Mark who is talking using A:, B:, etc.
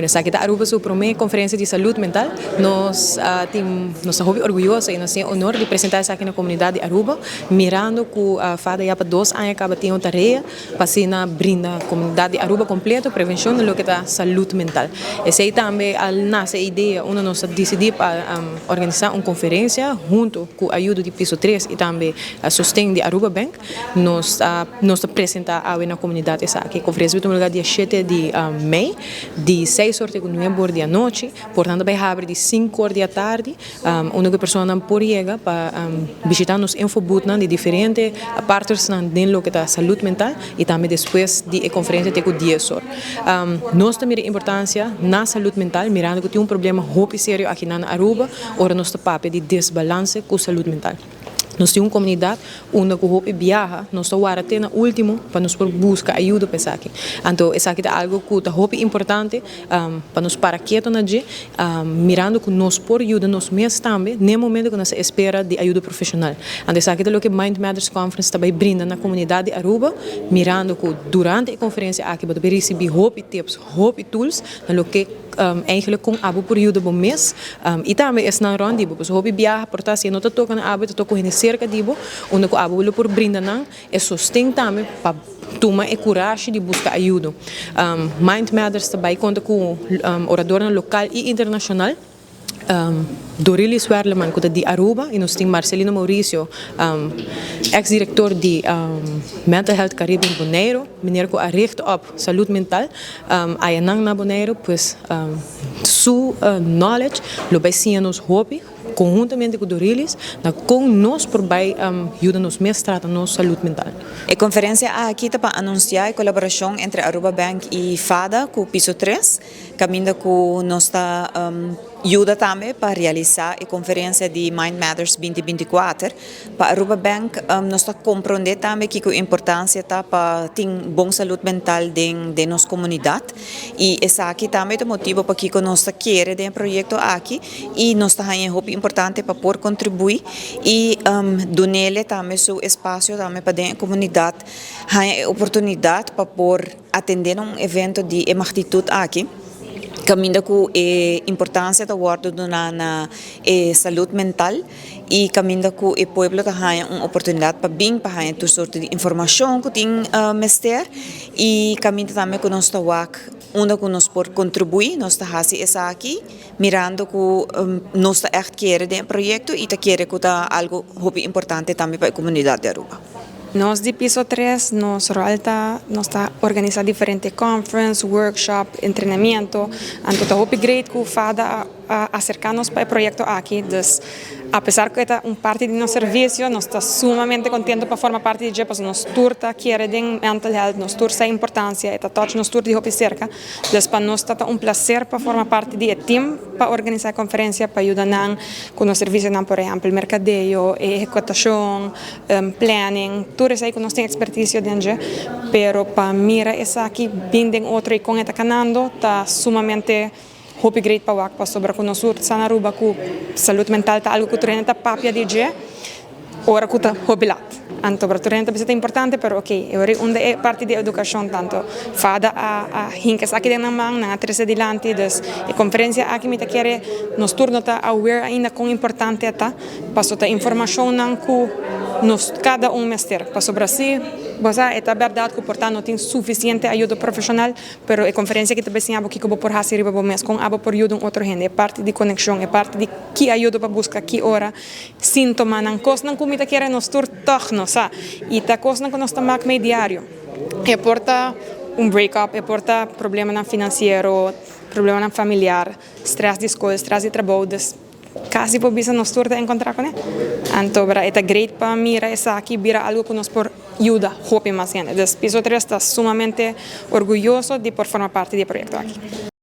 A: Esaki ta Aruba su prome conferencia di salud mental. Nos tin nos ta hopi orguyoso y nos tin e honor di presenta esaki na comunidad di Aruba, mirando cu FADA ya pa 2 aña caba tin un tarea pa asina brinda comunidad di Aruba completo prevencion di loke ta salud mental. Esey tambe a nace e idea unda nos a dicidi pa organisa un conferencia hunto cu ayudo di Piso 3 y tambe sosten di Aruba Bank. Nos ta presenta awe na comunidad esaki. Conferencia ta tuma lugar dia 7 di mei, di 6 or te 9 or di anochi, por tanto bay habri di 5 or di atardi, unda cu persona por yega pa bishita nos infobooth di diferente partners den loke ta salud mental y tambe despues di e conferencia te cu 10 or. Nos ta mira importancia na salud mental, mirando cu tin un problema hopi serio aki na Aruba, ora nos ta papia di desbalance cu salud mental. Nos tin un comunidad unda cu hopi biaha, nos ta warda te na ultimo pa nos por busca ayudo pa esaki. Anto, esaki ta algo cu ta hopi importante pa nos para keto na dje, mirando cu nos por yuda nos mes tambe, na momento cu nos ta spera di ayudo profesional. Anto, esaki ta loke Mind Matters Conference tambe brinda na comunidad di Aruba, mirando cu durante e conferencia aki, bo ta ricibi hopi tips, hopi tools, na loke eigenlijk con abo por yuda bo mes y tambe esnan rond di bo. Pues hopi biaha por ta si no ta toca na abo, ta toca hende cerca di bo, unda cu abo lo por brinda nan e sosten tambe pa tuma e coraje di busca ayudo. Mind Matters tambe conta cu orador local y internacional. Dorilis Werleman, cu ta di Aruba, y nos tin Marcelino Mauricio, ex-director di Mental Health Caribbean Bonaire, meneer cu a richt op salud mental, ayanan na Bonaire, pues su knowledge lo bay siña nos hopi, conhuntamente cu Dorilis, na con nos por bay yuda nos mes trata nos salud mental.
B: E conferencia aki ta pa anuncia e colaboracion entre Aruba Bank y FADA cu Piso 3, caminda cu nos ta yuda tambe pa realisa e conferencia di Mind Matters 2024. Pa Aruba Bank, nos ta comprende tambe cu e importancia ta pa tin bon salud mental den nos comunidad y esaki tambe ta motibo pa cu nos ta kere den e proyecto aki y nos ta hopi importante pa por contribui y dun'e tambe su espacio tambe pa e comunidad e oportunidad pa por atende un evento di magnitud aki, caminda cu e importancia ta wordo na e salud mental y caminda cu e pueblo ta un oportunidad pa bin pa tur sorto di informacion cu tin mester y caminda tambe cu nos ta wak unda cu nos por contribui. Nos ta haci esaki mirando cu nos ta echt kere den e proyecto y ta kere cu ta algo hopi importante tambe pa e comunidad di Aruba.
C: Nos di Piso 3, nos rol ta, nos ta organisa diferente conference, workshop, entrenamento. Anto ta hopi great cu FADA a acerca nos pa e proyecto aki. Dus, apesar cu ta un parti di nos servicio, nos ta sumamente contento pa forma parti di dje, nos tur ta kere den mental health, nos tur sa importancia, e ta touch nos tur di hopi cerca. Dus pa nos ta un placer pa forma parti di e team pa organisa e conferencia, pa yuda nan cu nos servicio, por ehempel, mercadeo, ehecutacion, planning, tur esey cu nos tin experticio den, pero pa mira esaki bin den otro y con e ta canando, ta sumamente hopi great pa wak pasobra cu nos sa na Aruba cu salud mental ta algo cu tur hende ta papia di dje ora cu ta hopi laat. Anto, pa tur hende ta importante, pero ok, unda e parti di educacion? Tanto FADA a hinca esaki den man, nan a trece dilanti, dus e conferencia aki mi ta kere nos tur no ta aware ainda con importante ta, paso ta informacion nan cu nos cada un mester. Pasobra si, bo sa, ta berdad cu por ta no tin suficiente ayudo profesional, pero e conferencia aki ta siña bo kico bo por haci riba bo mes, con abo por yuda un otro hende, e parti di conexion, e parti di ki ayudo pa busca, ki ora, sintoma nan cos nan cu mi ta kere nos tur toch no sa. Y ta cos nan cu nos ta maak mee diario. E por ta un break-up, e por ta problema nan financiero, problema nan familiar, stress di scol, stress di trabou, dus casi por bisa nos tur ta encontra cu ne. Anto, bra, e ta great pa mira esaki bira algo cu nos por yuda hopi mas hende. Dus Piso 3 ta sumamente orguyoso di por forma parti di e proyecto aki.